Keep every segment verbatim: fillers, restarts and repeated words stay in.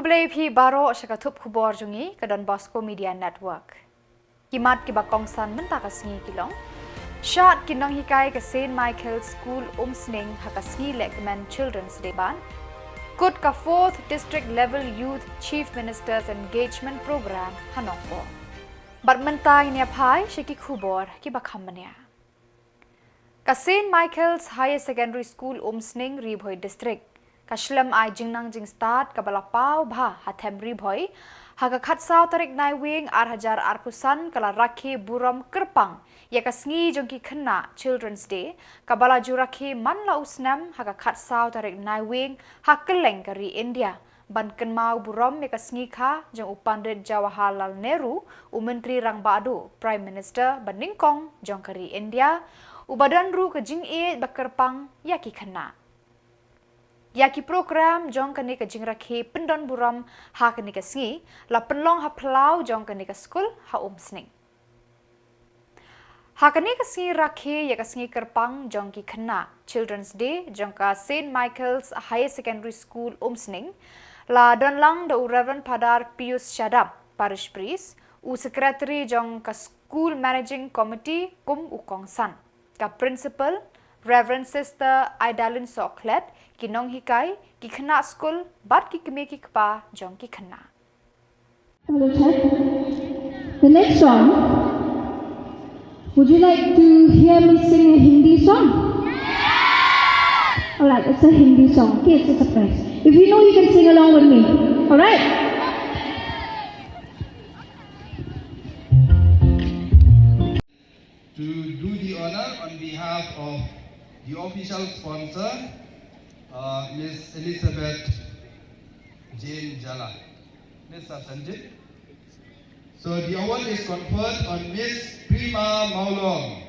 Khublei phi baroh sha ka thup khubor jong ngi ka Don Bosco Media Network. Ki mat kiba kongsan mynta ka sngi ki long: Shad ki nonghikai ka Saint Michael's School Umsning ha ka sngi lehkmen Children's Day ban. Kut ka fourth District Level Youth Chief Minister's Engagement Program ha Nongpoh. Bad mynta ngin ïa phai sha ki khubor kiba kham bniah. Ka Saint Michael's Higher Secondary School Umsning, Ri Bhoi District, ka shlem ai jingnang jingstad kaba la paw bha ha them Ri Bhoi. Ha ka khatsaw tarik Naiwieng ar hajar arphew san ka la rakhe burom kyrpang ïa ka sngi jong ki khynnah, Children's Day, kaba la ju rakhe man la u snem ha ka khatsaw tarik Naiwieng ha kylleng ka ri India, ban kynmaw burom ïa ka sngi kha jong u Pandit Jawaharlal Nehru, u Myntri Rangbahduh, Prime Minister ba nyngkong jong ka ri India, uba don ruh ka jingïeit ba kyrpang ïa ki khynnah. Ïa ki program jong kane ka jingrakhe pyndon burom ha kane ka sngi la pynlong ha phyllaw jong kane ka skul ha Umsning. Ha kane ka sngi rakhe ïa ka sngi kyrpang jong ki khynnah, Children's Day, jong ka Saint Michael's Higher Secondary School Umsning, la don lang da u Reverend Father Pius Shadap, Parish Priest, u Secretary jong ka School Managing Committee kum u kongsan, ka Principal, Reverend Sister Idalin Sohkhlet, ki nonghikai, ki khynnah skul bad ki kmie ki kpa jong ki khynnah. Hello, check. The next song. Would you like to hear me sing a Hindi song? All right, it's a Hindi song. Okay, it's a surprise. If you know, you can sing along with me. All right? To do the honor on behalf of the official sponsor, uh, Miss Elizabeth Jane Jala. Miss Sanjit. So the award is conferred on Miss Prima Maulong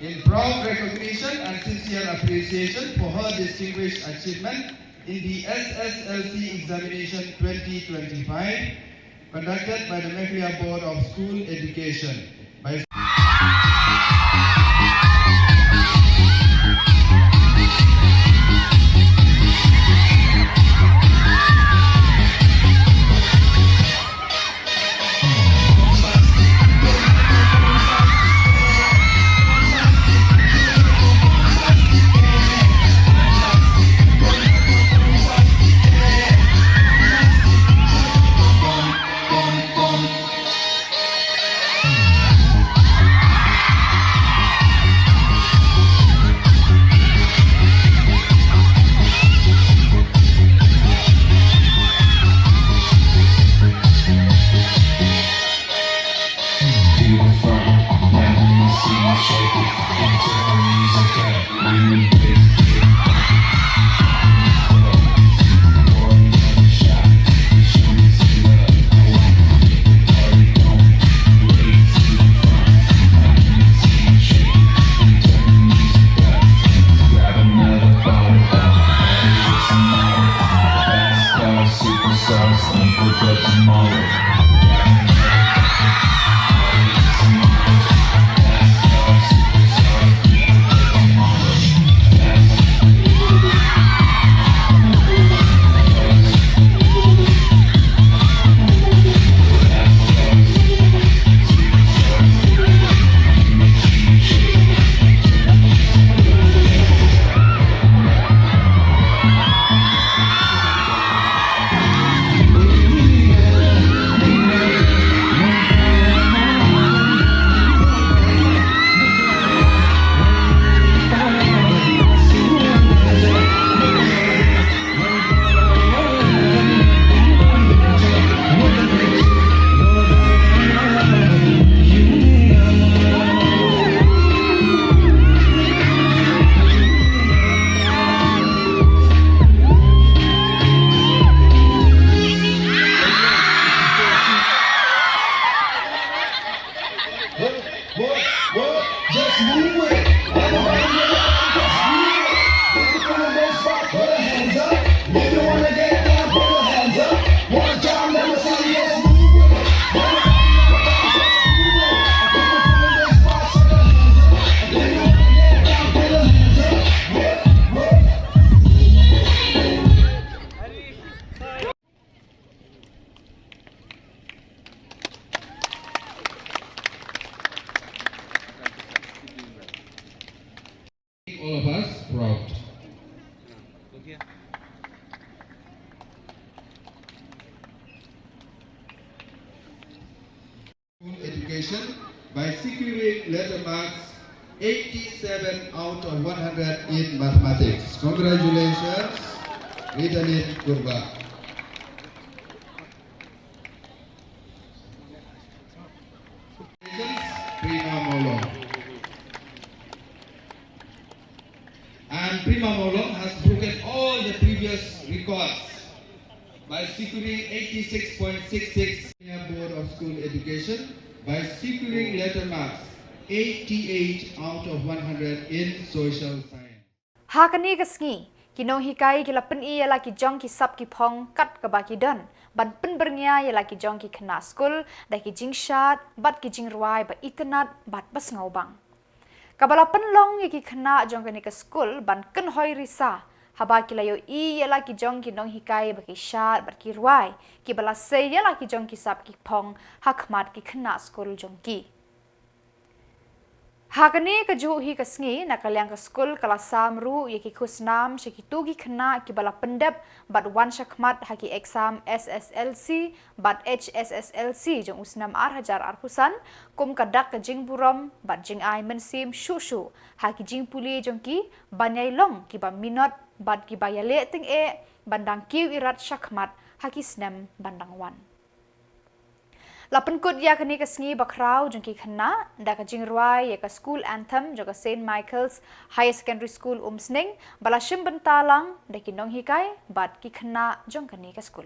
in proud recognition and sincere appreciation for her distinguished achievement in the S S L C examination twenty twenty-five, conducted by the Meghalaya Board of School Education. By by securing letter marks eighty-seven out of one hundred in mathematics. Congratulations, Ritalin Kurbah. Prima Mawlong. And Prima Mawlong has broken all the previous records by securing eighty-six point six six. Board of School Education by securing letter marks eighty-eight out of one hundred in social science. Ha kane ka sngi, ki nonghikai ki la pyni ïa la ki jong ki sap ki phong kat kaba ki don ban pynbyrngia ïa la ki jong ki khynnah skul da ki jingshad bad ki jingrwai ba itynnad bad ba sngewbang. Kaba la pynlong ïa ki khynnah jong kane ka skul ban kynhoi risa haba ki la ïohi ïa la ki jong ki nonghikai ba ki shad bad ki rwai, kiba la sei ïa la ki jong ki sap ki phong ha khmat ki khynnah skul jong ki. Ha kane kajuh hi ka sngi, na ka liang ka skul ka la sam ruh ïa ki khusnam sha kito ki khynnah kiba la pyndep bad wan shakhmat ha ki exam S S L C bad H S S L C jong u snem ar hajar arphew san, kum ka dak ka jingburom bad jingai mynsiem shuh shuh ha ki jingpule jong ki ban ïai long kiba minot bad kiba ïaleh tyngeh ban dang kiew irat shakhmat ha ki snem ban dang wan. La pynkut ïa kane ka sngi bakhraw jong ki khynnah da ka jingrwai ïa ka school anthem jong ka Saint Michael's Higher Secondary School Umsning, ba la shim bynta lang da ki nonghikai bad ki khynnah jong kane ka skul.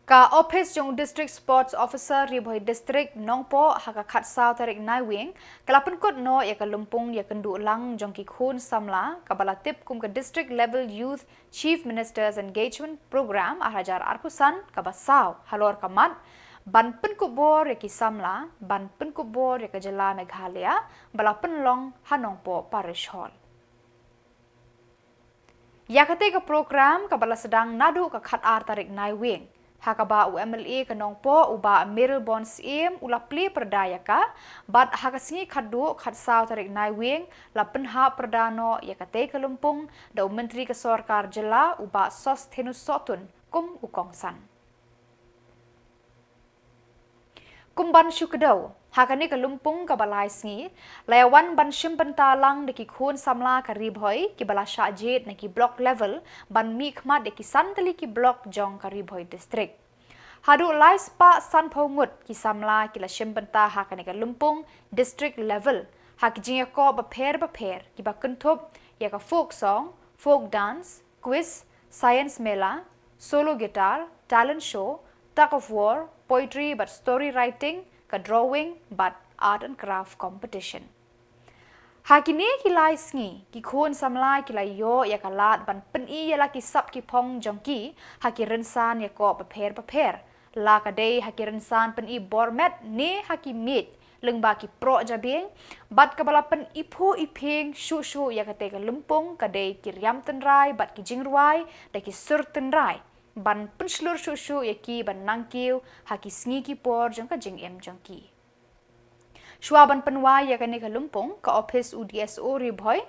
Ka ophis jong u District Sports Officer Ri Bhoi District Nongpoh ha ka khatsaw tarik Naiwieng ka la pynkut noh ïa ka lympung ïakynduh lang jong ki khun samla kaba la tip kum ka District Level Youth Chief Minister's Engagement Programme ar hajar arphew san kaba saw halor ka mat ban pynkupbor ïa ki samla ban pynkupbor ïa ka jylla Meghalaya, ba la pynlong ha Nongpoh Parish Hall. Ïa katei ka program kaba la sdang naduh ka khatar tarik Naiwieng, ha kaba u M L A ka Nongpoh u Bah Mayralborn Syiem u la plie pyrda ïa ka, bad ha ka sngi khatduh khatsaw tarik Naiwieng la pynhap pyrda noh ïa katei ka lympung da u Myntri ka Sorkar Jylla u Bah Sosthenes Sohtun kum u kongsan. Kum ban shu kdew, ha kane ka lympung kaba lai sngi, la ïa wan ban shim bynta lang da ki khun samla ka Ri Bhoi kiba la shah jied na ki block level ban mihkhmat ïa ki san tylli ki block jong ka Ri Bhoi District. Haduh lai spah sanphew ngut ki samla ki la shim bynta ha kane ka lympung district level ha ki jingïakob bapher bapher kiba kynthup ïa ka folk song, folk dance, quiz, science mela, solo guitar, talent show, tug of war, poetry bad story writing, ka drawing bad art and craft competition. Ha kine ki lai sngi, ki khun samla ki la ïoh ïa ka lad ban pyni ïa la ki sap ki phong jong ki ha ki rynsan ïakob bapher bapher, la ka dei ha ki rynsan pyni bor met ne ha ki miej lyngba ki proh jabieng, bad kaba la pyniphuh iphieng shuh shuh ïa katei ka lympung ka dei ki riam tynrai bad ki jingrwai da ki sur tynrai, ban pynshlur shuh shuh ïa ki ban nangkiew ha ki sngi ki por jong ka jingim jong ki. Shuwa ban pynwai ïa kane ka lympung, ka ophis u D S O Ri Bhoi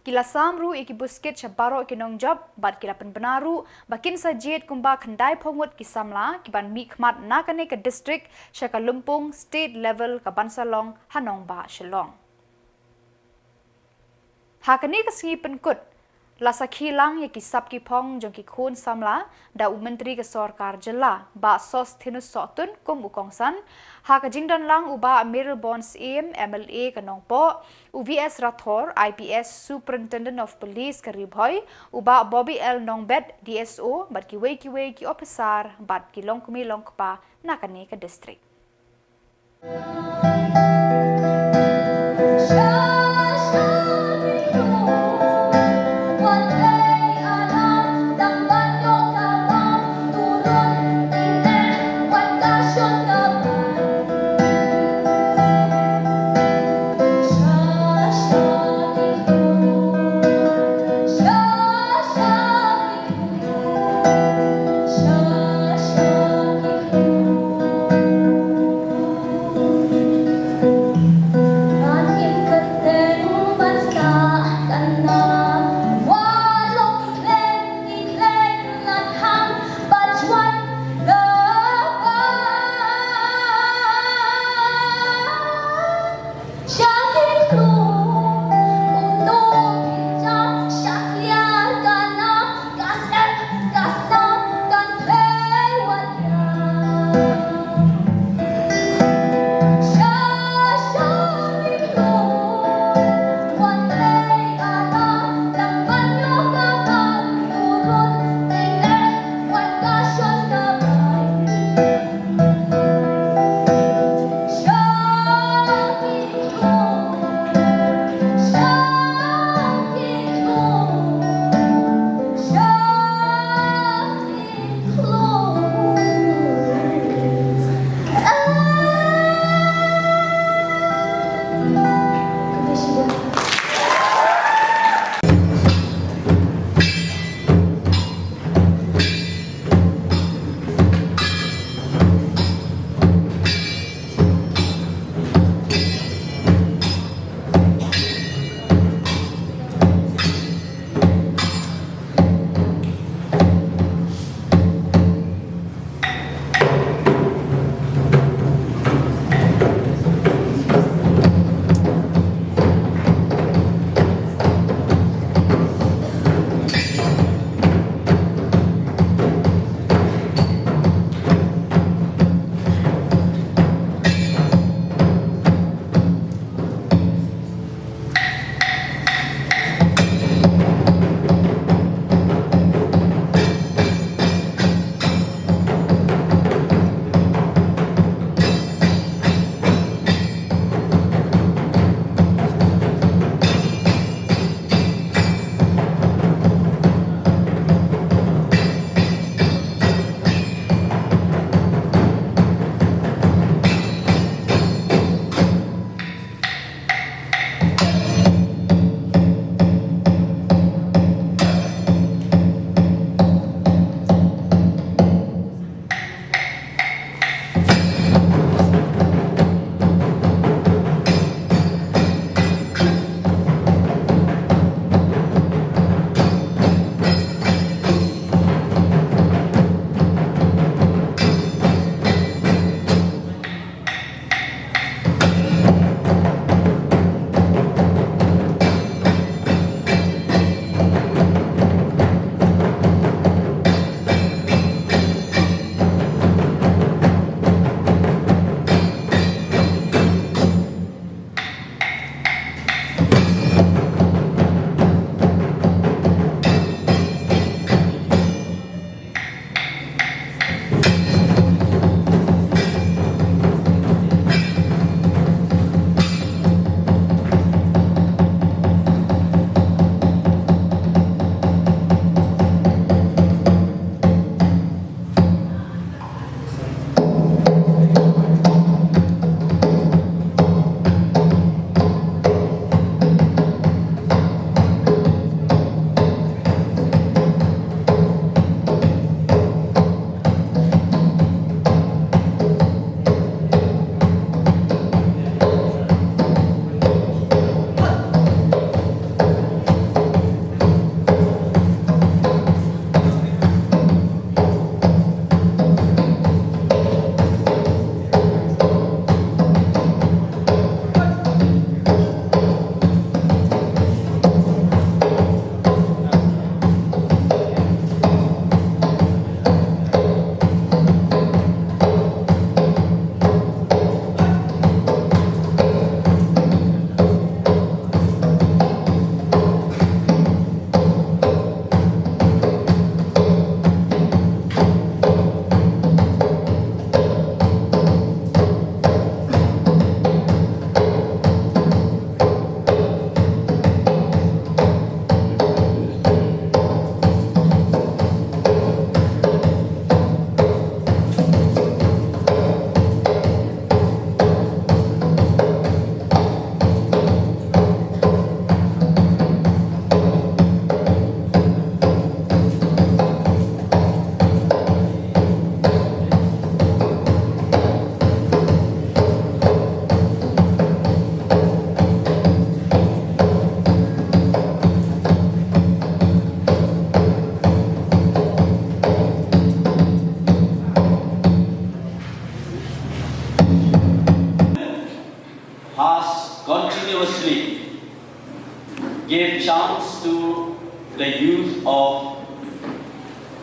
ki la sam ruh ïa ki buskit sha baroh ki nongjop bad ki la pynbna ruh ba kin sa jied kumba khyndaiphew ngut ki samla ki ban mihkhmat na kane ka district sha ka lympung state level ka ban sa long ha nongbah Shillong. Ha kane ka sngi pynkut, la sakhi lang ïa ki sap ki phong jong ki khun samla da u Myntri ka Sorkar Jylla Bah Sosthenes Sohtun kum u kongsan, ha ka jingdon lang u Bah Mayralborn Syiem, M L A ka Nongpoh, u V S Rathore, I P S Superintendent of Police ka Ri Bhoi, u Bah Bobby L Nongbet, D S O, bad kiwei kiwei ki ophisar bad ki longkmie longkpa na kane ka district.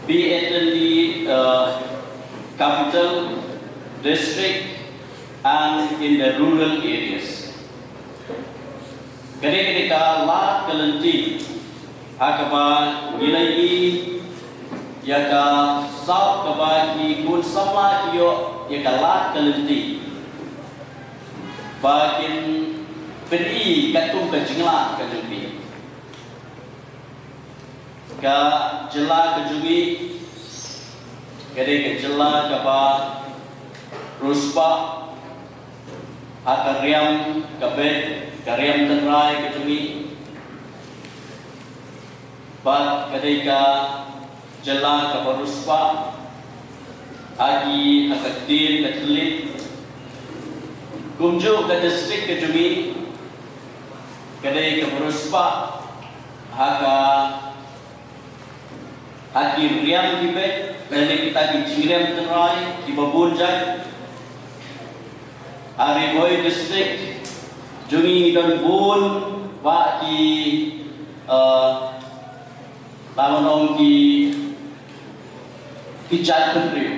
be it in the uh, capital district and in the rural areas. Ka dei ka dei ka lad ka lynti ha kaba ngi la ïohi ïa ka sap kaba ki khun samla ki ïoh ïa ka lad ka lynti ba kin pyni katkum ka jinglad ka jong ki. Ka jylla ka jong ngi ka dei ka jylla kaba riewspah ha ka riam ka beit, ka riam tynrai ka jong ngi. Bad ka dei ka jylla kaba riewspah ha ki, ha ka ktien ka thylliej. Kumjuh ka district ka jong ngi ka dei kaba riewspah ha ka, ha ki riam ki beit lane kita ki jingriam tynrai kiba bun jait. Ha Ri Bhoi district jong ngi ngi don bun bah ki, eh, la ngan ong ki, ki jait bynriew.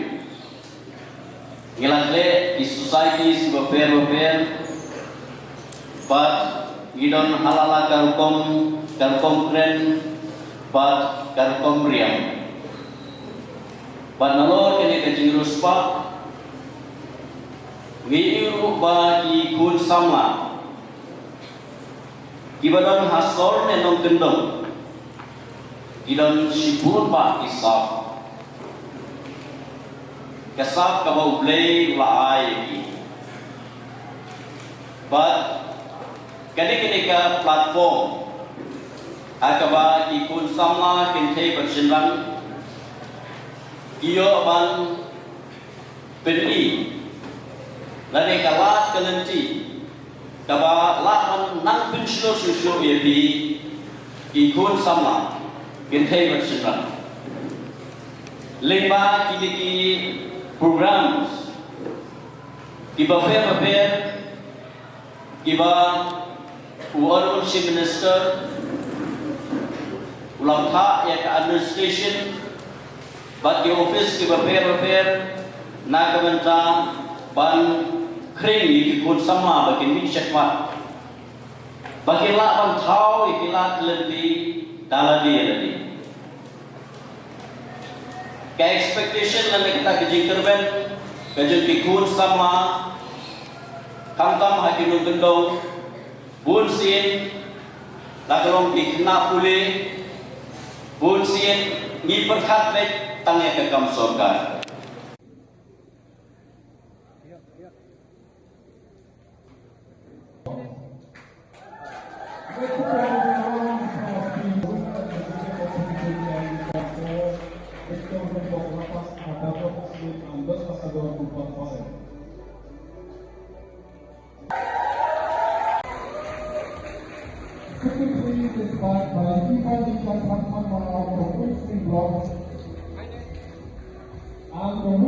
Ngi la khleh ki societies kiba pher bapher bad ngi don ha la la ka rukom, ka rukom kren bad ka rukom riam. Bad nalor kane ka jingriewspah ngi ïohi ruh ba ki khun samla kiba don ha sor ne nongkyndong ki don shibun bah ki sap. Ka sap kaba U Blei u la ai ïa ki. Bad ka dei, ka dei ka platform ha kaba ki khun samla kynthei bad shynrang ki ïoh ban pyni lane ka lad ka lynti kaba lah ban nang pynshlur shuh shuh ïa phi ki khun samla kynthei bad shynrang. Lyngba kine ki programs kiba pher bapher kiba u Honourable Chief Minister u la phah ïa ka administration bad ki office kiba pher bapher na ka bynta ban khring ïa ki khun samla ba kin mih shakhmat, ba kin lah ban thaw ïa ki lad lynti da lade lade. Ka expectation lane kata ka jingkyrmen ka jong ki khun samla khamtam ha ki nongkyndong, bun sien la ka long ki khynnah pule, bun sien ngi pyrkhat beit tang ïa ka kam sorkar. Secretary is by, by Ivan Nishan Thanpan Mangal from West Bengal. And the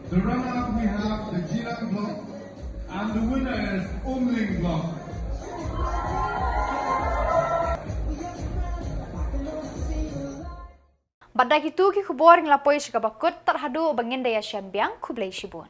The runner-up, we have the Jiran block, and the winner is Umling block. Bad da kitu ki khubor ngi la poi sha kaba kut, tad haduh ba ngin da ïashem biang, khublei shibun.